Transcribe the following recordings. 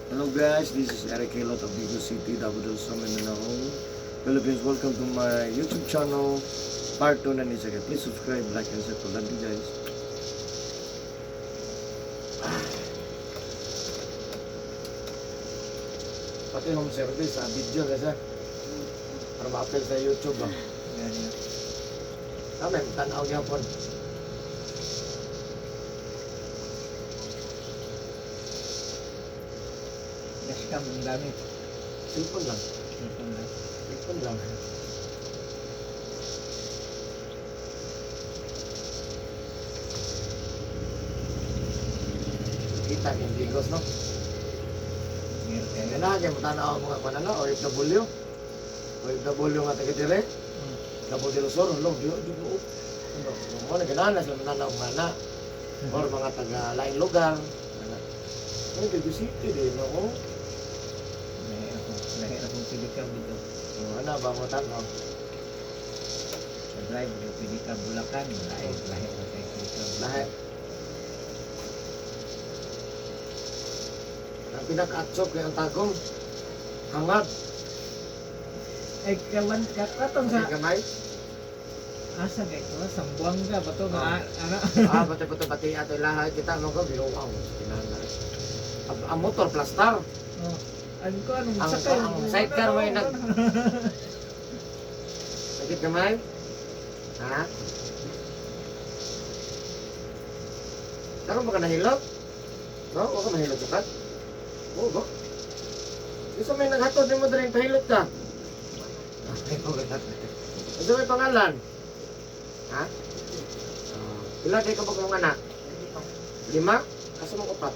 Hello guys, this is Eric Hilot of Digos City, Davao del Sur, Mindanao, Philippines. Welcome to my YouTube channel, Part 2 na ni Sige. Please subscribe, like, and share. Love you guys. Pati home service, video kasi. Para ma-appeal sa YouTube ba. Gani. Tama, tanaw gyapon. Dashcam ang gamit. Cellphone lang. Cellphone lang. Cellphone lang. Kita yung Digos, no? Meron kayo. Kaya na, kaya matanaw ang mga kwan, ano, OFW. OFW nga taga dire. Davao del Sur, hello, di, di, di, ano, mo na ganana sila mananaw mana. Or mga taga laing lugar. Ana. Ay, Digos City din, no? Lahi ako. Lahi akong pedicab dito. So, ano ba mo tanaw? Sa drive, yung pedicab Bulacan. Lahi, lahi na tayo pedicab. Lahi. Ang pinaka-atsok kay ang tagong hangad. Ay, kawan, katong sa Sa gamay. Asa kay ko? Sambuanga ba to? Nga, ano? Ah, pati pati pati ato lahat kita mo ko biruang kinahanglan. Ang motor plastar. Oh. Ano ko, anong sakay? Ang sidecar mo yung Sakit gamay? Ha? Karon ba ka nahilot? No, wa ka mahilot sukat? Oo ba? Isa may naghatod nimo diri pahilot ka. Ay, ko ganat. Isa may pangalan? Ha? Ah, pila kay ka ba kung anak? Lima? Asa mong upat?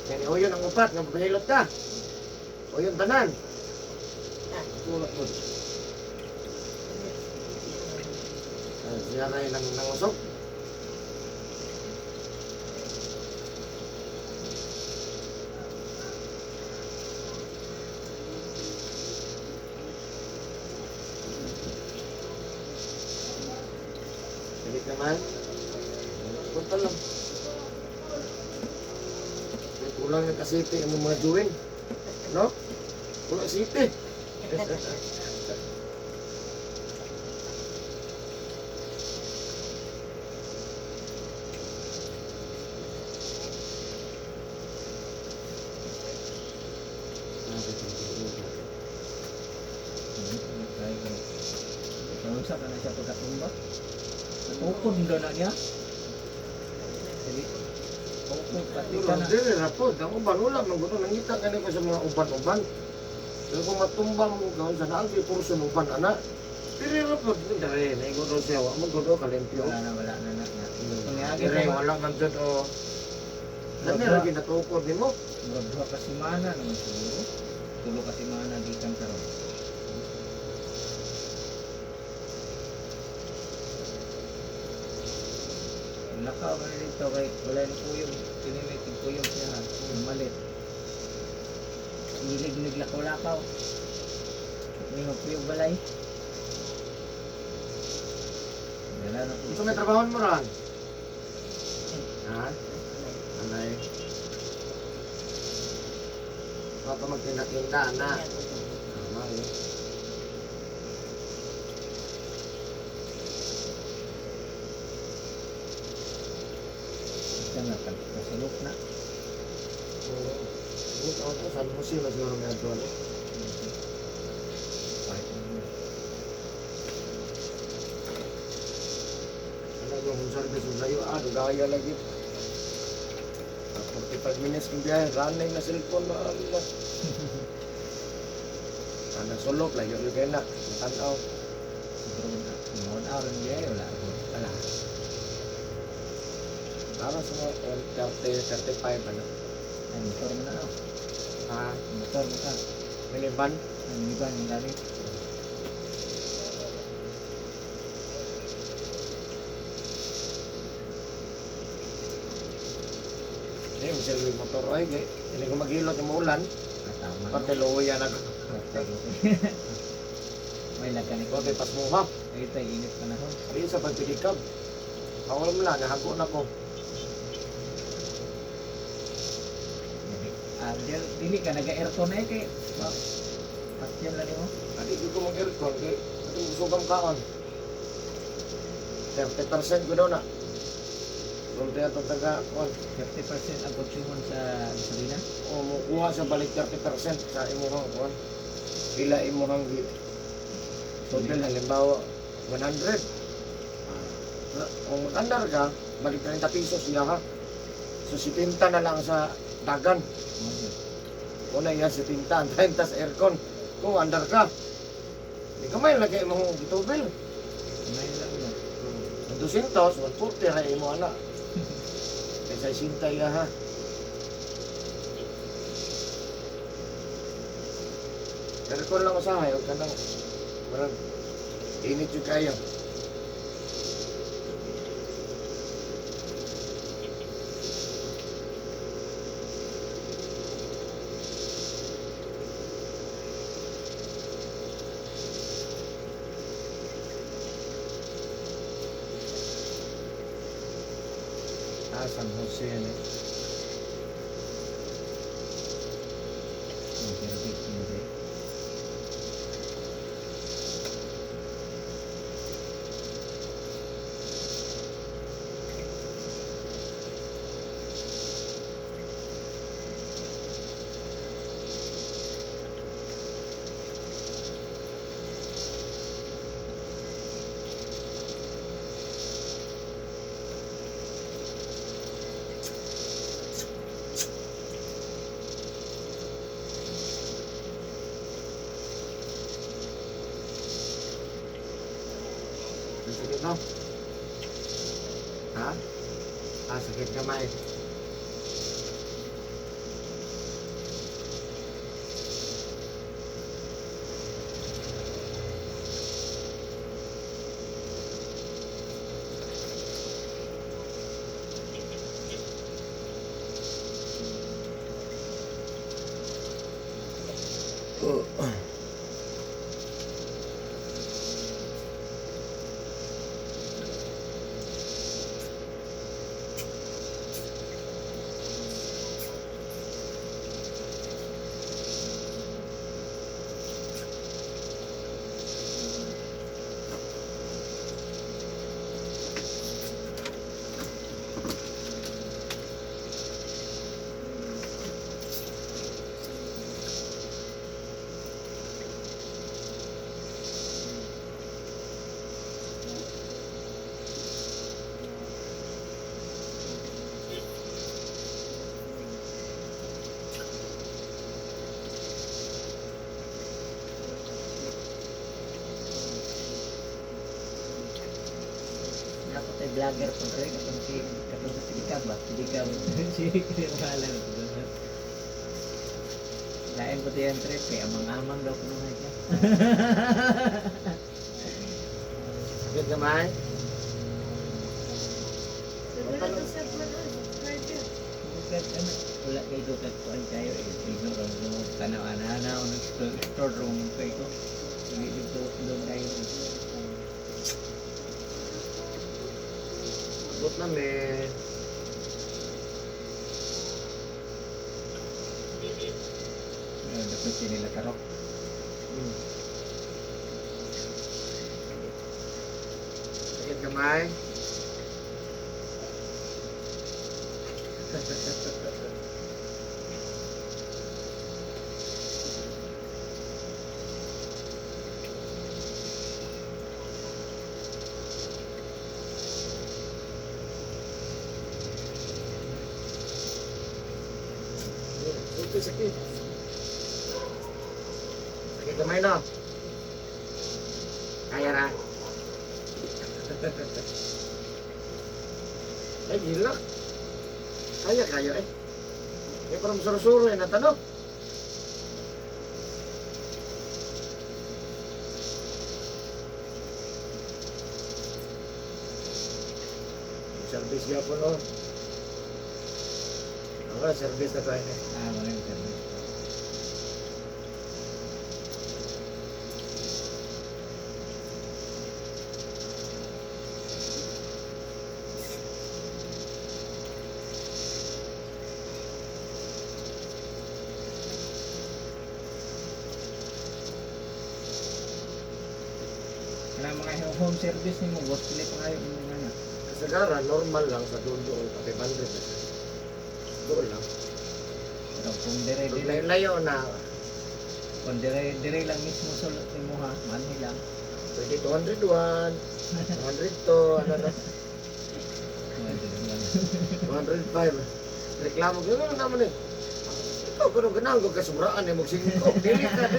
Yan, uyon ang upat, nga pahilot ka. Uyon tanan. Tulak mo. Ah, siya na nang nangusok. Sagit naman. Punta lang. May kulang ng kasite ang mga juwin. No? Kulang site. Driver. Kaunsa ka na siya pagkatumba? Natukod daw na niya. Sige. Tukod pati ka na. Dili ra po, ang uban wala man gusto nangita kani ko sa mga uban-uban. Pero kung matumba mo ka sa naang kay puro sa uban ana. Dili ra po dili naigo daw siya wa man gusto kalimpyo. Wala na, wala na na. Na. Kung niagi Dili ka wala man jud o. Dami ra ginatukod nimo. Murag 2 ka semana naman siguro. 3 ka semana gikan karon. Lakaw man dito kay wala ni kuyog. Kini may tigkuyog siya ha. Malit. Ilig naglakaw-lakaw. May magkuyog balay. Dala na po. Unsa may trabaho mo ron? Ha? Anay. Baka magtinda-tinda na. Tama eh. Siya nga, kasulok na. Oo. Ito, San Jose na siguro may adto, ano? Kahit ano. Ano yung home service ng layo? Ah, dugaya lagi. 45 minutes kung biyahe, running na cellphone na ala. Ana sulok, layo yung kayo na. Matanaw. Siguro na. 1 hour ang biyahe, wala ako. Wala. Para sa mga 30, 35, ano? Ay, motor mo na ako. Ah, Motor mo ka. minivan. Ay, minivan yung gamit. Hindi, masya yung motor. Ay, hindi ko maghilot yung ulan. Ah, tama. Pati luya na. Pati May lagan ko. Pati pasmuha. Ay, ito, init panahon. Ay, sa pagpidikab. Ako mo lang, nahago na ko. Ah, dili ka naga-aircon eh kay patyan lang nimo. Adi gyud ko mag-aircon kay atong busog ang kaon. 30% ko daw na. Kung tayo itong taga, kuan, 30% ang konsumon sa gasolina. o mukuha sa balik 30% sa imuhang kuan. Pila imuhang gi. Total halimbawa 100. Ah, kung mag-andar ka, balik 30 pesos iya ha. So 70 na lang sa dagan. Mo gyud. Una iya 70, ang 30 sa aircon. Kung andar ka, di kamay lagi imong gitubil. May lang yun. Ang 200, 140 ra imo ana. Kaysa 60 iya ha. Aircon lang usahay, huwag ka nang murag init yung kayo. Ah, San Jose yan eh. Ang service hindi. Ang sakit no? Ha? Ah, sakit kamay. Dapat ay vlogger po rin katong si katong sa Sidikab ba? Sidikab. Si pangalan ito doon. Lain po tayo ang trip kay amang-amang daw kuno nga siya. Sakit kamay? Wala to sa man subscribe yun. Bukad ano, wala kay dukat kuan kayo eh. Siguro mo tanaw ana nag store room kay ko. Hindi dito doon kayo. Abot na may. Ayun, dapat sinila karok. Sakit kamay? Sakit, sakit. Sakit kamay no? Kaya na. Ay, gila. Kaya, kaya eh. Kaya parang suro-suro eh, natanong. Service gyapon no. Ako, service na tayo eh. Ah, mga yung service. Kanang mga home service nimo, boss, pili pa kayo imong ana. Kasagaran, normal lang sa doon-doon, pa 500 na siya. Doon lang. Pero kung dire Pag dire layo na, kung dire dire lang mismo sulot nimo ha, manhi lang. Pwede 201, 202, ano na, 205. Reklamo, gano'n naman eh. Ikaw, kung ganahan ko kasubraan eh, magsingko. Dili ka, di.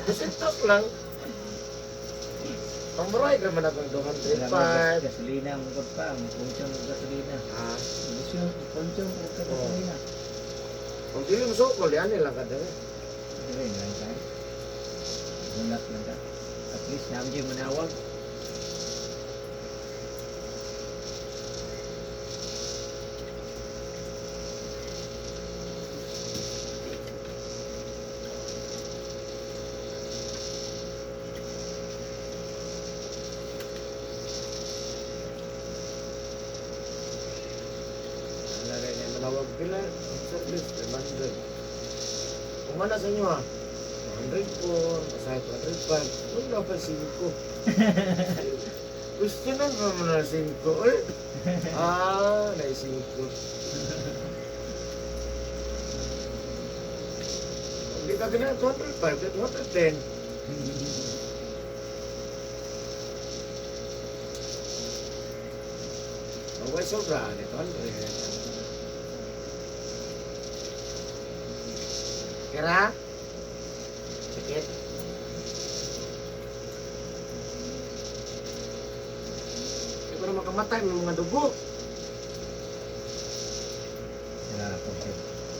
Dusintos lang. Pamuray ka man akong 205. Gasolina mo gud pa, mo konsum og gasolina. Ah, Gusto konsum og gasolina. kung dili mo sukol, yan lang ka dali. Dire lang ka. Gulat lang ka. At least namin yung manawag. Wala rin yung manawag pila, ang service, 500. Kung mana sa inyo ha, 204, masahe 205, wala pa 5. Gusto na ba mo na 5 eh? Ah, na 5. Hindi ka ganyan, 205, 210. Okay, sobra, 200. Kira? Sakit? Hindi ko na makamatay, may mga dugo. Sila pag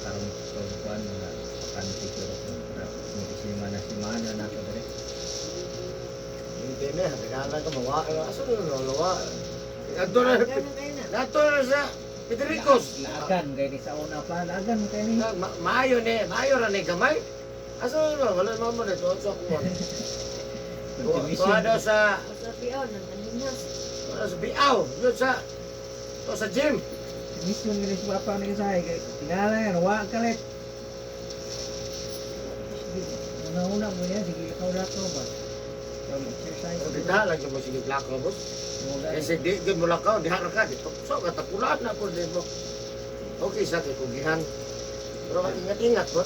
karon karon kuan mga bakante pero kung simana na ako dire. Hindi na, regala ka, mawa. Asa na nalawa? Ato na, Ganun kayo na. nato na sa Federicos. Lagan kay ni sa una pa, lagan kay ni. Maayo ni, maayo ra ni gamay. Asa na, wala naman mo nito, sa kuwan. Tuwa daw sa, Sa PO, nang tuwa sa Biaw, yun sa, to sa gym. Mission ni sa papa ni sa kay tingala yan, wa kalit. Una-una mo yan, sige ikaw lakaw ba? From exercise. Pero kita lang yung sige black boss. Mo gani. Kasi di gyud mo lakaw, diha ra ka, dito. So katapulaan na po din mo. Okay sa kay kugihan. Pero ingat-ingat po.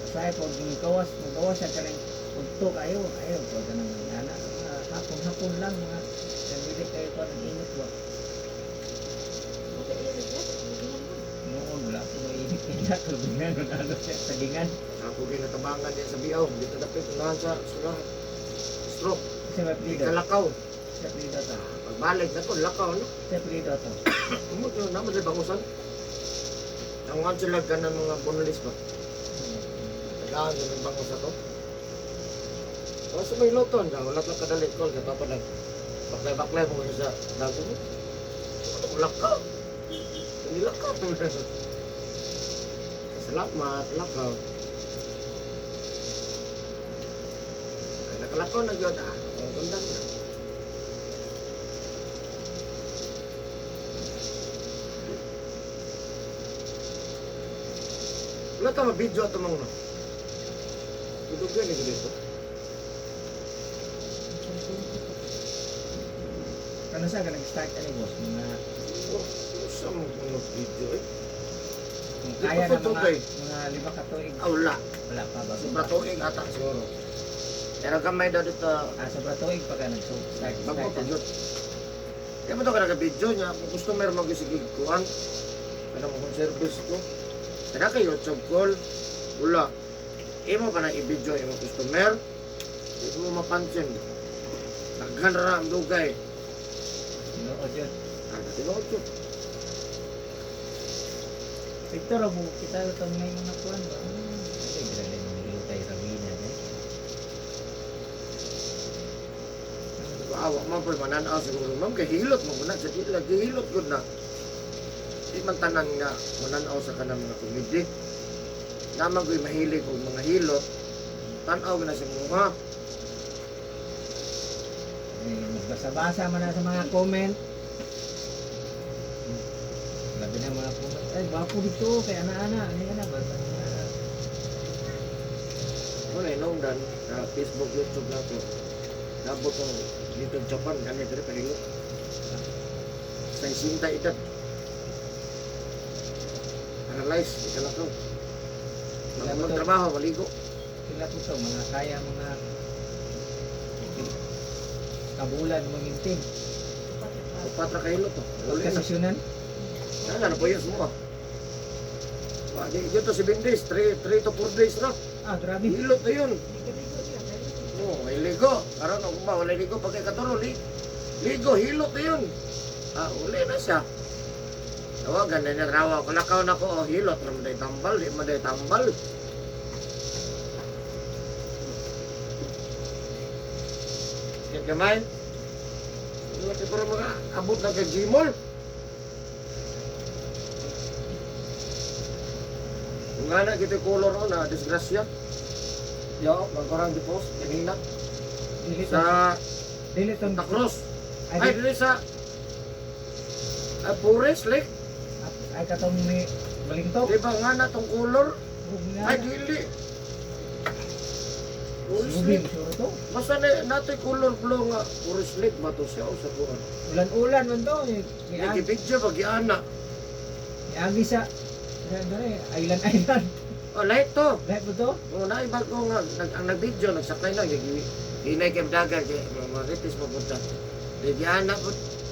Sa pag gawas, magawas siya kanang udto kayo, ayo pag kanang ana, mga hapon-hapon lang mga nabili kayo pa ng init ba. Noon wala ko mainit kaya tubigan ano siya sagingan. Ako ginatabangan din sa Biaw, dito dapit unahan sa sulahan. Stroke, Kasi may di plido. ka lakaw. Sa plido to. Pagbalik na to, lakaw no. Sa plido to. Umot na naman sa bangusan. Ang sila ka ng mga bonlis ba? Tagaan sa may bangus ato. O sa may loton ka, wala lang kadali call ka pa nag baklay-baklay mo sa dago mo. Lakaw. Hindi lakaw. Salamat, lakaw. Ay, nakalakaw na yun. Ah, ang ganda na. Wala ka ma-video ato mga no. Dudugyan ito dito. Kano sa ka nag-start ani boss mga Oh, sa mga video eh. kung Di kaya pa na po mga tugay. mga 5 ka tuig. Ah, wala. Wala pa ba? Sobra tuig ata siguro. Pero gamay daw dito. Ah, sobra tuig pa ka nag-start. Bago Start pa yun. Kaya mo to ka nag-video niya. Kung customer mo sige kuan. Ano mo kung service ko. Kada kayo YouTube call. Wala. Imo pa na i-video imo customer. Di mo mapansin. Daghan ra ang dugay. Tinuod yun. Ah, tinuod yun. Victor, abo kita itong may mga kuan ba? Ay, grabe nang hilutay Rawina eh. Awa man po mananaw siguro ma'am kay hilot mo na sa di lagi hilot gud na. Di man tanan nga mananaw sa kanang mga komedye. Naman ko'y mahilig og mga hilot. Tan-aw na sa mga. Eh, magbasa-basa man na sa mga comment. Labi na mga comment. Ay, gwapo dito kay ana-ana. Ano yan na ba? Wala inungdan sa Facebook, YouTube na ko. Nabot ang dito Japan, gani diri pahilot. Sa isinta edad. Paralyzed, di ka lakaw. Sila Ang po to, magtrabaho, maligo. sila po to, mga kaya mga kabulan manginting. Upat ra kahilot to. Uli na. Pagkasisyonan, Ano na po yun mo? Wa di dito 7 days, 3 to 4 days ra. ah, grabe. Hilot na yun. Oh, may ligo. Karon og ba wala ligo pagkay katuro li. Ligo hilot na yun. Ah, uli na siya. Tawagan na niya rawa ko lakaw na ko oh, hilot ra man day tambal, di man day tambal. Kaya gamay. Wala kay para mga abot na kay Gmall. Kung nga na kita color o na disgrasya. Yo, magkorang di post, kanina. Dili to, Sa dili to, Santa Cruz. ay, Ay, dili sa Pures Lake. ay katong ni Balingtok. Di ba nga na tong color? Huwag nga. Ay, dili. Pures Lubim, Lake. sure to. Basta na nato'y color blue nga Pures Lake ba to siya o sa kuan? Ulan-ulan man to. Eh. Miagi, Nagibidyo ba giana? miagi sa, dere, island island. Oh, light to. Lahat po to? Oh, naiba ko nga ang nag-video nagsakay na gigi. Hinay kay dagan kay maritis mapunta. Di giana po.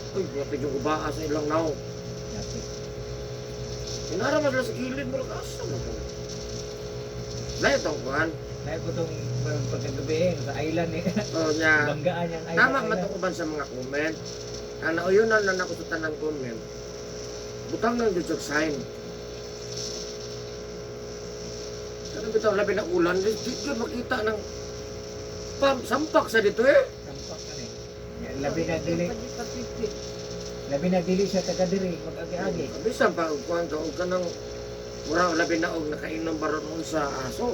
Uy, grabe yung gubaa sa ilang naong. Yapit. Inara man sila sa gilid mo asa mo ko. Light tong kuan. Lahat po tong pagkagabi eh, sa island eh. Oh, nya. Banggaan yung island. Tama island. matukuban sa mga comment. Ang nauyunan na nako sa tanang comment. Butang nang jud sa sign. Kanang bitaw labi na ulan, di di jud makita ng pam sampak sa dito eh. Tampak ka eh. Labi na dili, labi na dili siya taga diri mag-agi-agi. Bisan pa og kuan ka og kanang mura labi na og nakainom baron sa aso.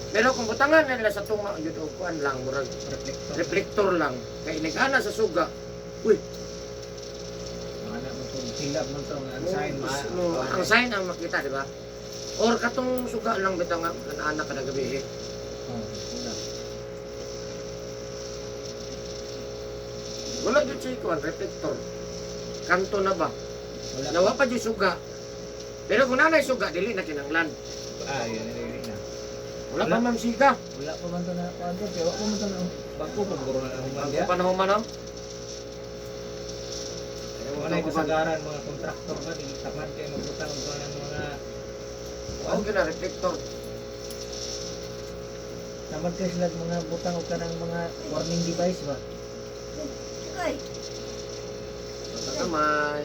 Pero kung butangan nila sa tunga jud og kuan lang murag Reflector. reflector lang kay inigana sa suga. Uy, Mga mo to, silap mo to, ang sign ma. mo, ang sign ang makita, di ba? Or katong suga lang bitaw nga anak kada gabi eh. Oh, wala. Wala jud siya kuan reflector. Kanto na ba? Wala. Nawa pa jud suga. Pero kung nanay suga dili na kinanglan. Ah, yun, yun, yun na. Wala pa ma'am siga. Wala pa man to na kuan to, kaya wa pa man to na bangko pa guro na human Ang diya. panahon man no? Wala yung kasagaran mga kontraktor ba dili tamad kay magbutang og mga mga Oo, gina reflector. tamad kay sila og mga butang og kanang mga warning device ba. Ay, Basta kamay.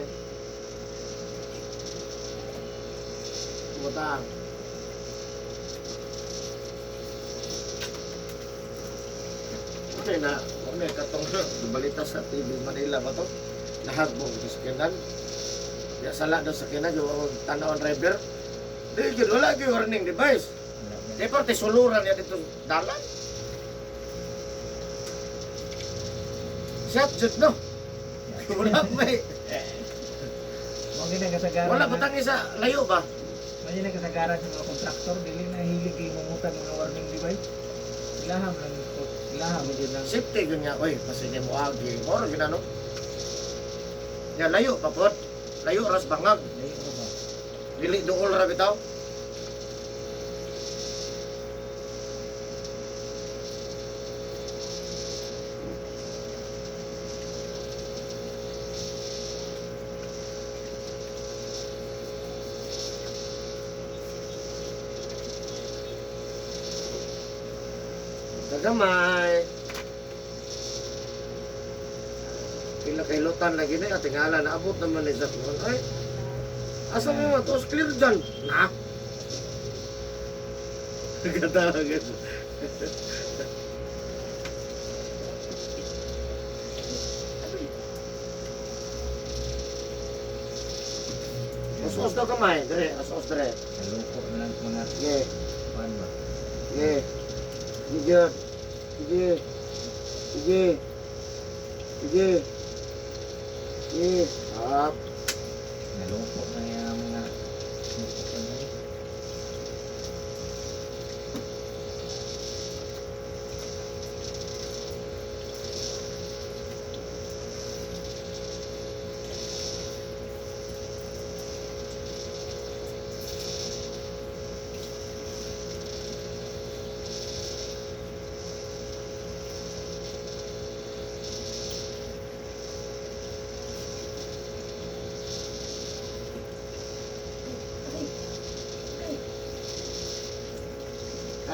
Butang. Ano na, ano na, katong balita sa TV Manila ba to? Nahagbong ito sa kinan. Ya sala daw sa kinan, yung tanaw ang driver. Di, yun, wala yung warning device. Wala ba? Di parte suluran niya dito dalan. Shot jud no. Wala may. Mo gina kasagaran. Wala butang isa layo ba? Mo gina kasagaran sa mga kontraktor dili na hilig kay mangutang mga warning device. Ilaham lang ilaham jud lang. Safety gyud nga oy, pasige mo agi. Moro gyud ano. Ya layo pa pod. Layo ras bangag. Layo ko ba? Dili duol ra bitaw. Kagamay. Pila kay lutan lagi na tingala naabot naman ni sa kuwan. Ay, asa mo man tos clear dyan. Na. Ganda agad. Os-os daw kamay, dire, os-os dire. Naloko na lang mga Sige, kuan ba. sige. Sige, sige. Sige. Sige. Sige. Up. Naloko na yung mga loko na eh.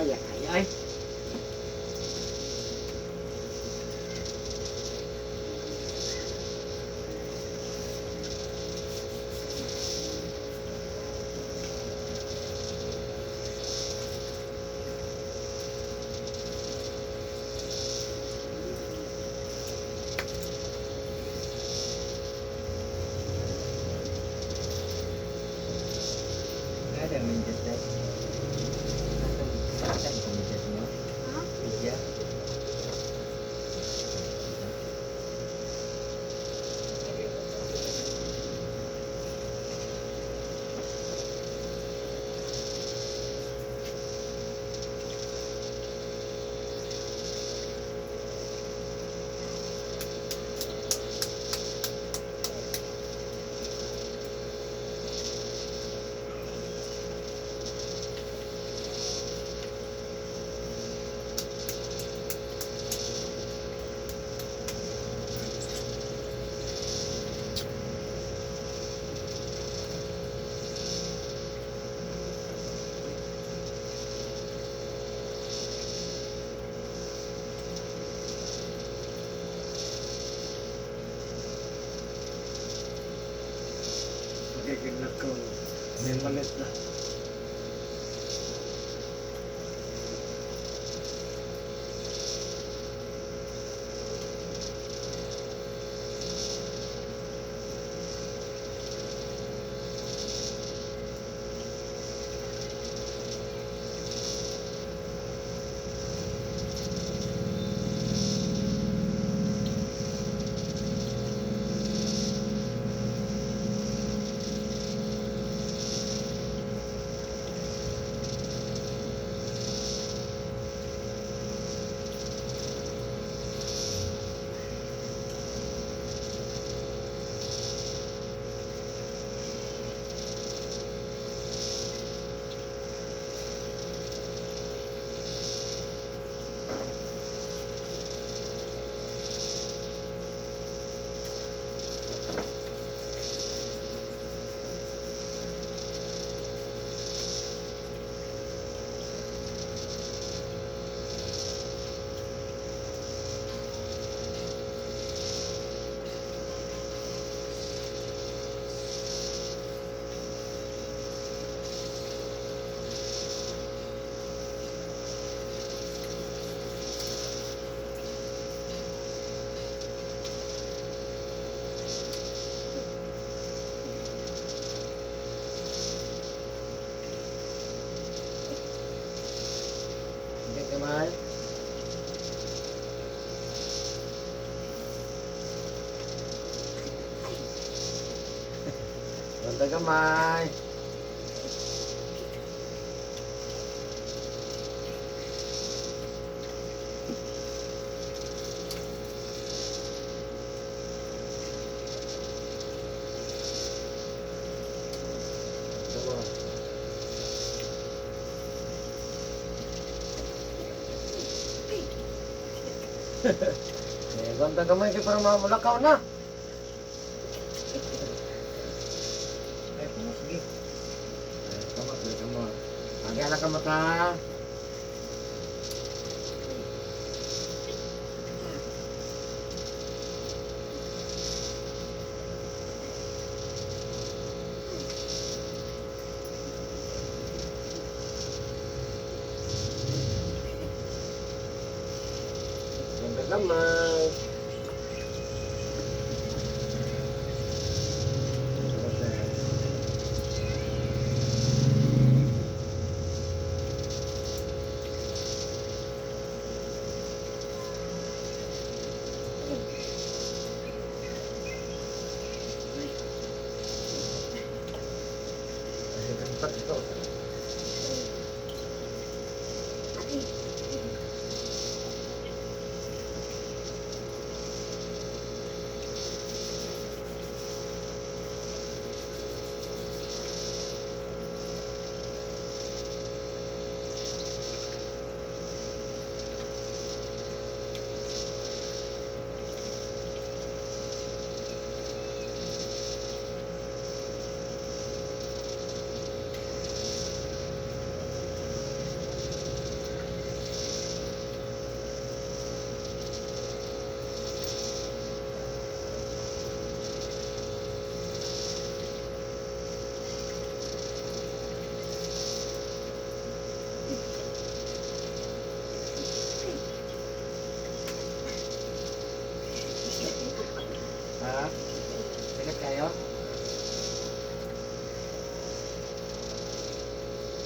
Kaya, kaya ay. Ada medyas dahil. Asan ang medyas mo? Ha? Medyas? Magiging ko. May malit na. Hindi ka mahal. Banta gamay. Come. Eh, banta gamay kay para mamulakaw na. Ay, pumusgi. Eh, kamot, eh, kamot. Agay lang kamot ha. Ganda gamay. Ay.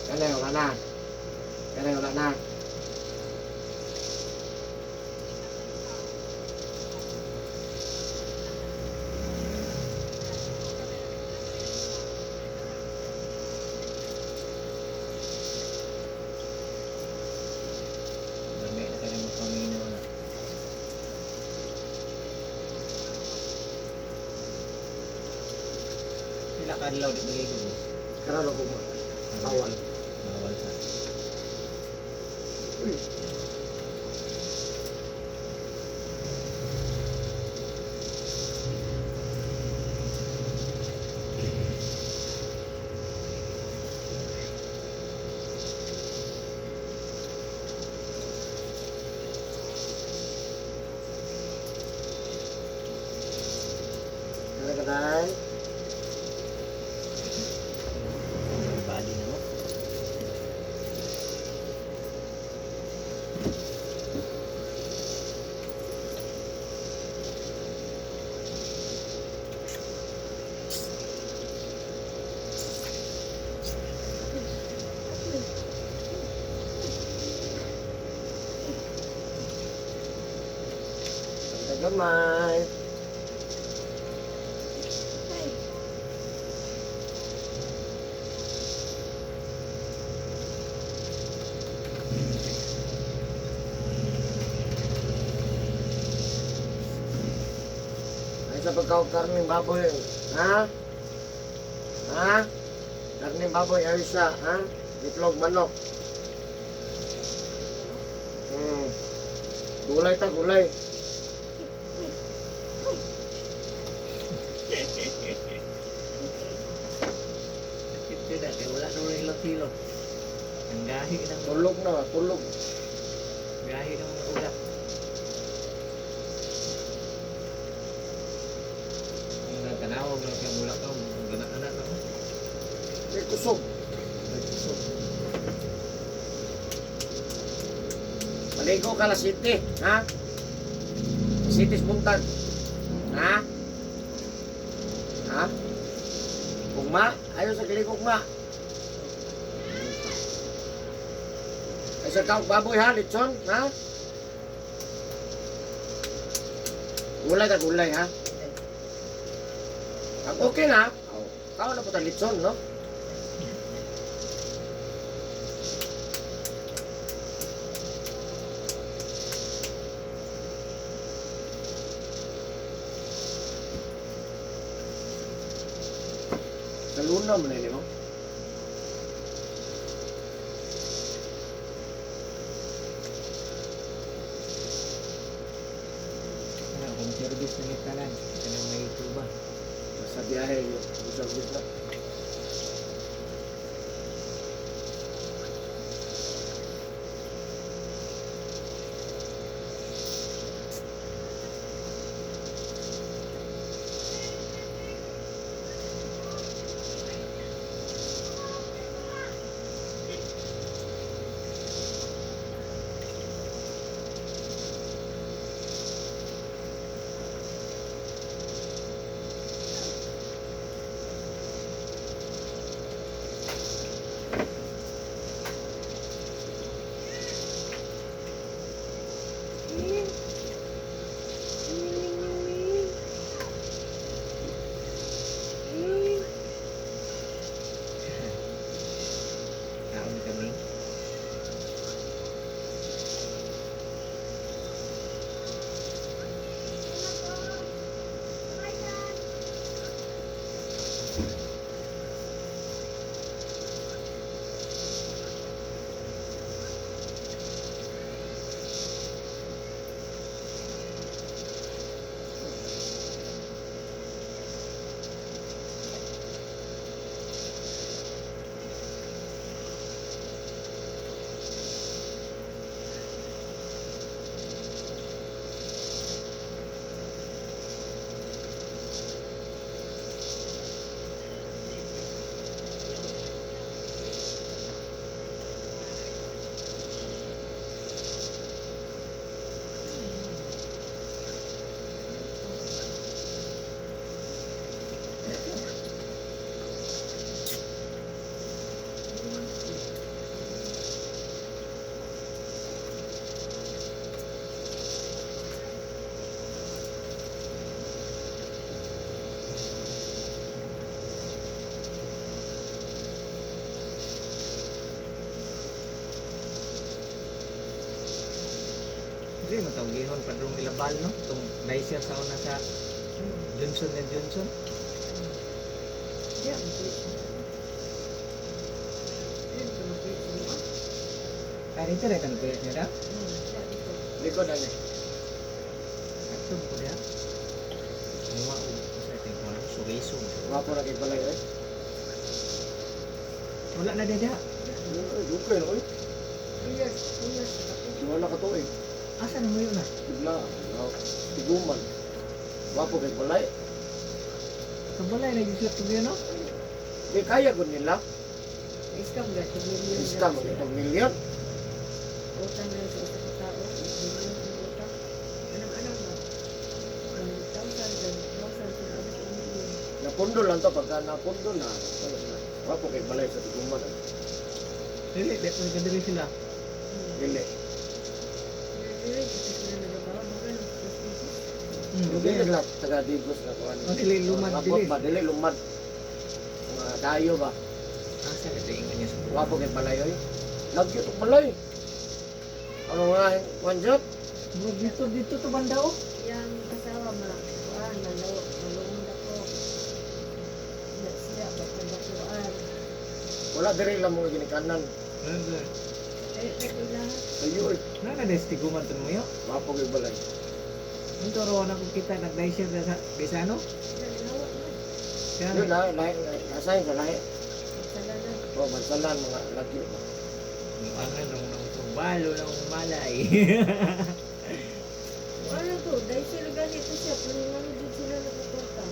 Kani wala na. Kani wala na. Dami na kayo magpaminaw na. Sila kadlaw di maligo, boss. Karon ako mo. Bawal. Bawal sa. Uy. Kaya ka dai? Body na mo. Ang gamay. Ay. Ay sa pagkaw karning baboy. Ha? Ha? Karning baboy ay siya, ha? Itlog manok. Gulay ta gulay. Sakit yun ah. Kaya wala na hilot-hilot. Ang gahi ng Tulog na, tulog. gahi ng mga ugat. Ang nagtanawag lang siya mula ka, gana-ana na ko. May kusog. Nagsusok. Maligo ka la city, ha? City buntag. Ha? Ha? Ugma? Ayo sa kilig ugma. Ay sa kaog baboy ha, litson, ha? Gulay ka gulay ha. Ang okay na, oh, kao na po ta litson, no? Sa luna man ni mo. Ano, kung service na ni tanan, kanang may tuba. Sa biyahe, yung service na. Dili man tawgihon padrong Ilabal, no? Itong dicer sa una sa Johnson and Johnson. Diya, magpuyo. Ayun, tumagpuyo sa mga. Ay, dito rin tanong niya da. Diya, dito. Likod na ni. Ato ko diha. Mga og sa ating kuan, sugiso. Wapo na kay balay eh. Wala na diha. Ay, dugay na oy. 2 years, 2 years na ako. Wala ka to eh. Asa na mo yun na? Bigla. No. Tiguman. Wapo kay balay. Kabalay na yung sila tuloy, no? Di kaya gud nila. Scam ga, 2 million. Scam ang itong milyon. Utang na sa isa ka tao, 8 million ang utang. Anang-anang ba? 100,000, 100,000, sila abot og million. Napundo lang to pagka napundo na. Wala sila. Wapo kay balay sa tiguman. Eh. Dili, di pa kadiri sila. Dili. Dili, kasi sila nagabawa, mga ganun, plus. Dili sila taga Digos na kuan. Oh, dili lumad, Abot dili. ba dili lumad. Mga dayo ba. Asa na ito niya sa Wapo kay balay oy. Lagyo to balay. Ano nga kuan jud? Bro, dito, dito to banda, oh. Yang asawa ma, kuan, malo, maluong dako. Na siya, bakang-bakuan. Wala diri lang mga ginikanan. Eh, nagkailangan. Ayo oy. Na na destiguman to mo yun. Wapo kay balay. Ang toro na kung kita nag-dicer na sa Bisano. Sila nilawa na. Kaya Yun na lahi asay sa lahi. Sala na. Oh, mansalan mga lagyo ba. Ang ano nang ito, balo lang malay. Ano to, dahil sila ganito siya, pero ano dyan sila nagkukunta.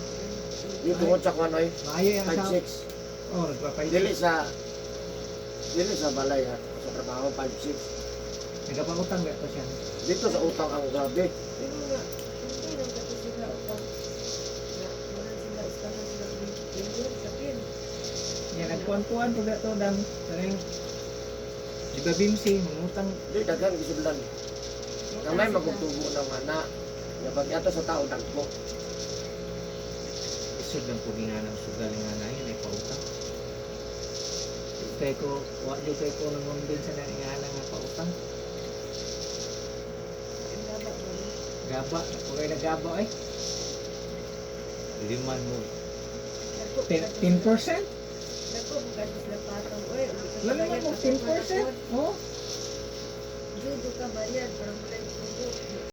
Yung tungod sa kuan oy. Maayo yung asawa. 5-6. Oh, nagpapay. Dili sa balay ha. Sa trabaho 5-6. Nagapangutang ba to siya? Dito sa utang ang grabe. Pero nga, hindi lang kasi sila upang na wala sila, iskahan sila million, kapin. Yan, nagkuan-kuan po ba to, dam. Tanang, di ba bimsi, mangutang. Di daghan gisudlan. Gamay magtubo ng mana. Ya pag ato sa tao dagko. Isod lang po ginanang sugal nga na yun, ay pautang. Kay ko, wa jud kay ko nang sa na nga nga pautang. Ang gaba ba no? Gaba, ako kay nagaba eh. Liman mo. Dako, 10%? Dako, bukad sila patong. Oy, uli ka Wala bayad, mo patong 10%? man ako. Oh. Judo ka bayad, para mo lang tubo.